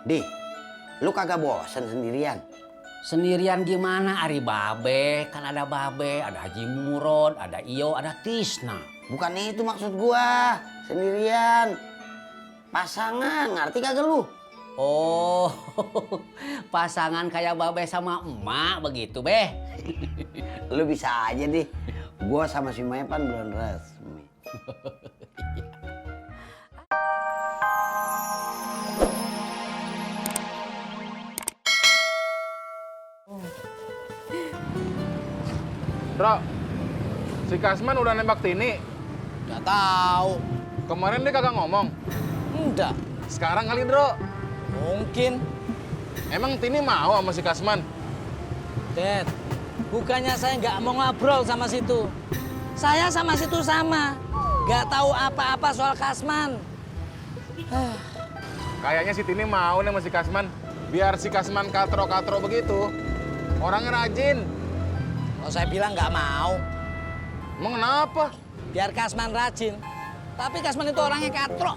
Di, lu kagak bosen sendirian? Sendirian gimana Ari Babe? Kan ada Babe, ada Haji Murod, ada Iyo, ada Tisna. Bukan itu maksud gua, sendirian. Pasangan, ngerti kagak lu? Oh, pasangan kayak Babe sama emak begitu, Beh. Lu bisa aja deh. Gua sama si Maipan belum resmi. Bro, si Kasman udah nembak Tini. Gak tahu. Kemarin dia kagak ngomong. Enggak. Sekarang kali, Bro. Mungkin. Emang Tini mau sama si Kasman? Dad, bukannya saya nggak mau ngobrol sama situ. Saya sama situ sama. Nggak tahu apa-apa soal Kasman. Kayaknya si Tini mau nih sama si Kasman. Biar si Kasman katro-katro begitu. Orangnya rajin. Kalau saya bilang nggak mau, Emang kenapa? biar Kasman rajin. Tapi Kasman itu orangnya katro.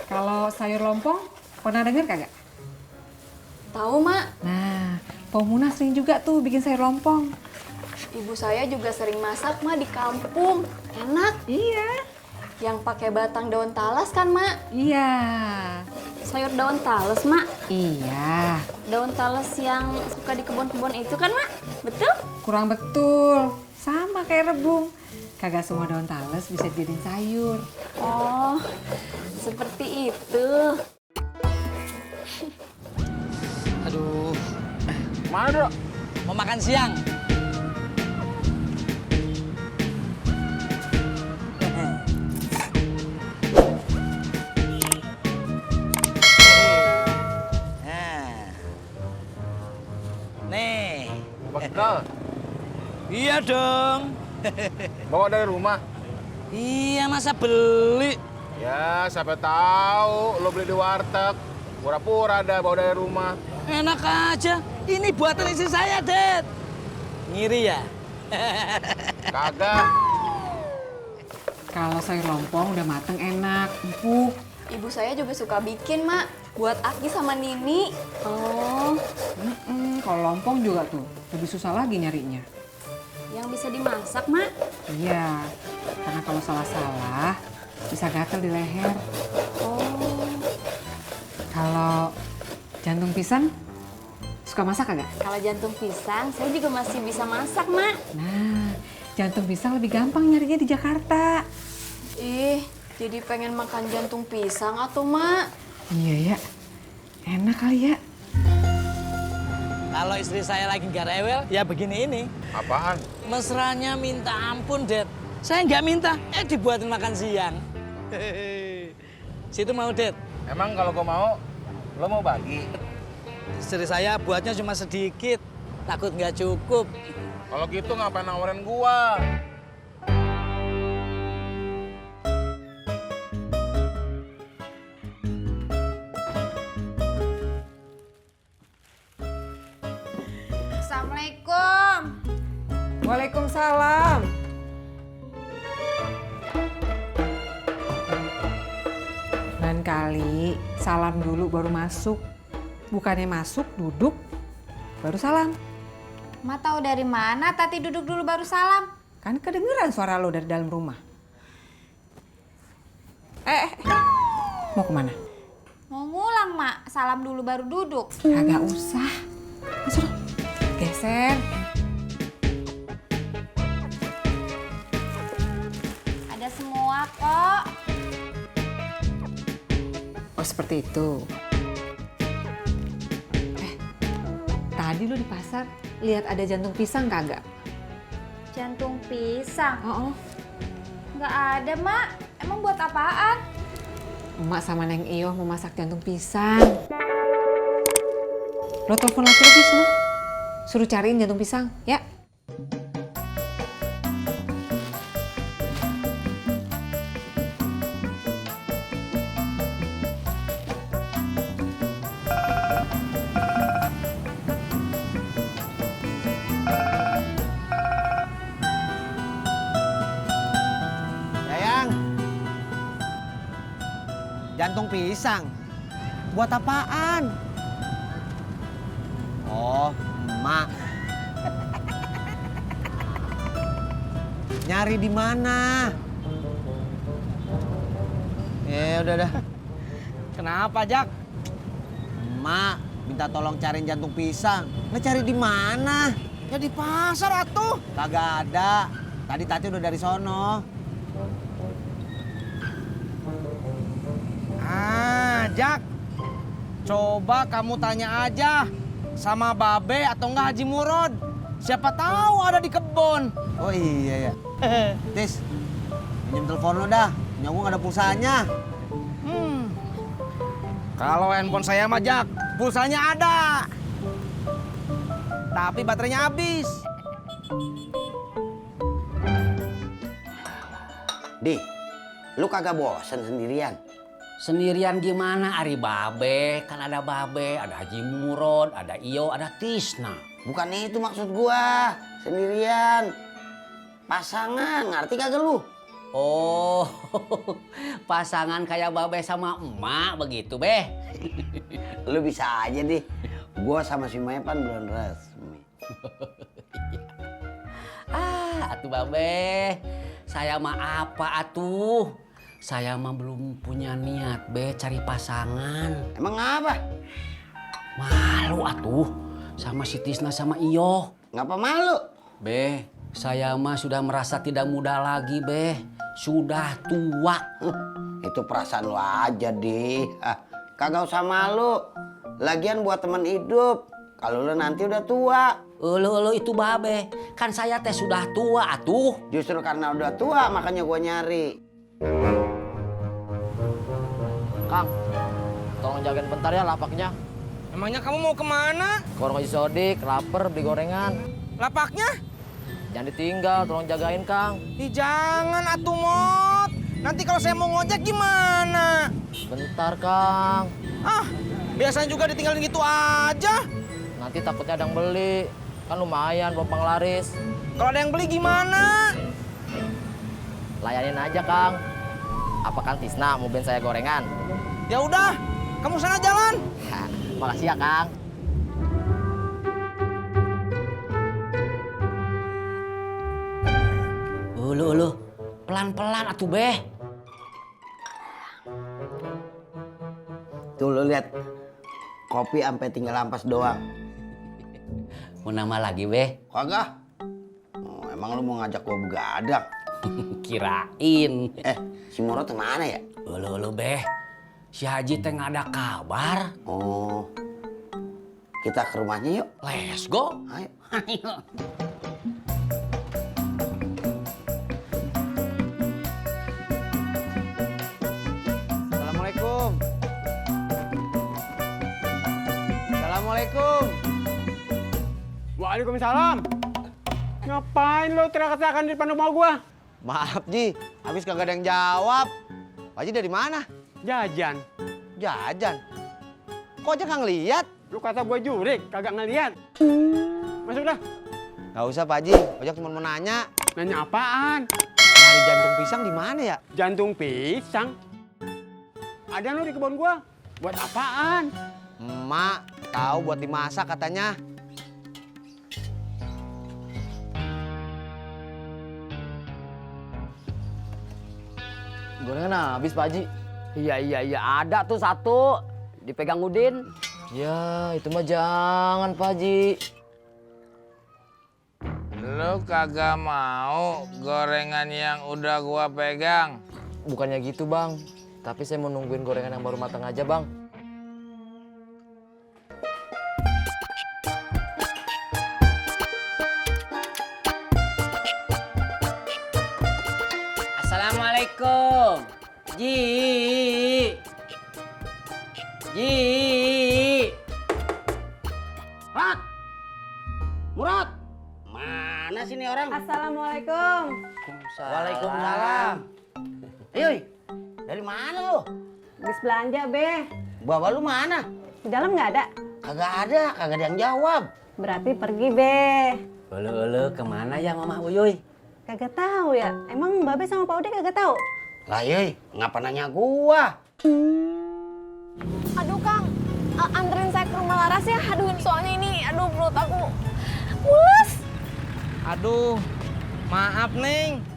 Kalau sayur lompong, pernah denger kagak? Tahu, Mak. Nah, Pomuna sering juga tuh bikin sayur lompong. Ibu saya juga sering masak, Mak, di kampung. Enak. Iya. Yang pakai batang daun talas kan, Mak? Iya. Sayur daun talas, Mak. Iya. Daun talas yang suka di kebun-kebun itu kan, Mak? Betul? Kurang betul. Sama kayak rebung. Kagak semua daun tales bisa dijadiin sayur. Oh, seperti itu. Aduh, Mana, Bro? mau makan siang. Nah. Nih. Bekal. Iya dong. Bawa dari rumah. Iya, masa beli? Ya, siapa tahu lo beli di warteg. Pura-pura ada bawa dari rumah. Enak aja. Ini buatan istri saya, Dad. Ngiri ya? Kagak. Kalau sayur lompong udah mateng enak, empuk. Ibu saya juga suka bikin, Mak. Buat Aki sama Nini. Oh, Kalau lompong juga tuh lebih susah lagi nyarinya. yang bisa dimasak, Mak. Iya, karena kalau salah-salah bisa gatel di leher. Oh, Kalau jantung pisang, suka masak kagak? kalau jantung pisang, saya juga masih bisa masak, Mak. Nah, jantung pisang lebih gampang nyarinya di Jakarta. Ih, jadi pengen makan jantung pisang atau, Mak? Iya ya, enak kali ya. Kalau istri saya lagi nggak rewel, ya begini ini. Apaan? Mesranya minta ampun, Dad. Saya nggak minta, dibuatin makan siang. Situ mau, Dad. Emang kalau gua mau, lo mau bagi? Istri saya buatnya cuma sedikit, takut nggak cukup. Kalau gitu ngapain nawarin gua? Assalamualaikum. Waalaikumsalam. Lain kali salam dulu baru masuk. Bukannya masuk, duduk, baru salam. Ma tahu dari mana Tati duduk dulu baru salam? Kan kedengeran suara lo dari dalam rumah. Mau kemana? Mau ngulang, Mak. Salam dulu baru duduk. Kagak usah. Masuk. Geser. Ada semua kok. Oh, seperti itu. Tadi lo di pasar lihat ada jantung pisang kagak? Jantung pisang. Oh, Nggak ada, Mak. Emang buat apaan? Emak sama Neng Iyo mau masak jantung pisang. Lo telepon laki-laki sana. Suruh cariin jantung pisang, ya. Jantung pisang. Buat apaan? Oh, emak. Nyari di mana? Udah dah. Kenapa, Jak? Emak minta tolong cariin jantung pisang. Nah, cari di mana? Ya di pasar atuh. Kagak ada. Tadi Tati udah dari sono. Jak. Coba kamu tanya aja sama Babe atau enggak Haji Murod. Siapa tahu ada di kebun. Oh iya ya. Tis, pinjam telepon lo dah. Punya gua nggak ada pulsanya. Kalau handphone saya mah, Jak, pulsanya ada. Tapi baterainya habis. Di, lu kagak bosen sendirian? Sendirian gimana Ari Babe? Kan ada Babe, ada Haji Murod, ada Iyo, ada Tisna. Bukan itu maksud gua, sendirian. Pasangan, ngerti kagak lu? Oh, pasangan kayak Babe sama emak begitu, Beh. Lu bisa aja deh. Gua sama si Mepan belum resmi. Atuh Babe, saya mah apa atuh? Saya mah belum punya niat, Be, cari pasangan. Emang apa? Malu atuh sama si Tisna sama Iyo. Ngapa malu? Be, saya mah sudah merasa tidak muda lagi, Be. Sudah tua. Itu perasaan lu aja, Di. Kagak usah malu. Lagian buat teman hidup. Kalau lu nanti udah tua. Elu itu Babe, kan saya teh sudah tua atuh. Justru karena udah tua makanya gua nyari. Kang, tolong jagain bentar ya lapaknya. Emangnya kamu mau kemana? Ke warung Haji Sodik, lapar beli gorengan. Lapaknya? Jangan ditinggal, tolong jagain Kang. Ih, jangan atuh, Mot. Nanti kalau saya mau ngojek gimana? Bentar Kang. Biasanya juga ditinggalin gitu aja. Nanti takutnya ada yang beli. Kan lumayan buat penglaris. Kalau ada yang beli gimana? Layanin aja Kang. Apa Kang Tisna mau beliin saya gorengan? Ya udah, kamu sana jalan. Makasih ya Kang. Ulu, pelan-pelan atuh, Beh. Tuh lu lihat. Kopi sampai tinggal ampas doang. Mau nama lagi, Beh? Kagak. Oh, emang lu mau ngajak gua begadang? Kirain. Si Murod kemana ya? Ulu, Beh. Si Haji teh nggak ada kabar. Oh. Kita ke rumahnya yuk. Let's go. Ayo. Ayo. Assalamualaikum. Assalamualaikum. Waalaikumsalam. Ngapain lo teriak-teriakan di depan rumah gua? Maaf Ji, habis kagak ada yang jawab. Pak Haji dari mana? Jajan. Jajan. Kok aja nggak ngeliat? Lu kata gua jurik, kagak ngeliat. Masuk dah. Gak usah Pak Haji, ojak cuma mau nanya. Nanya apaan? Nyari jantung pisang di mana ya? Jantung pisang. Ada lo di kebun gua. Buat apaan? Emak tahu buat dimasak katanya. Gorengan habis Pak Haji. Iya ada tuh satu. Dipegang Udin. Ya itu mah jangan Pak Haji. Lu kagak mau gorengan yang udah gua pegang? Bukannya gitu Bang. Tapi saya mau nungguin gorengan yang baru matang aja Bang. Assalamualaikum. Ji. Murad. Mana sih nih orang? Assalamualaikum. Waalaikumsalam. Yoi, dari mana lu? Habis belanja, Be. Bapak lu mana? Di dalam nggak ada? Kagak ada yang jawab. Berarti pergi, Be. Ulu, kemana ya Mama Uyuy? Kagak tahu ya. Emang Babe sama Pak Ude kagak tahu? Lah yoi, ngapa nanya gua? Aduh, Kang. anterin saya ke rumah Laras ya. Aduh, soalnya ini, aduh perut aku mules. Aduh, maaf Neng.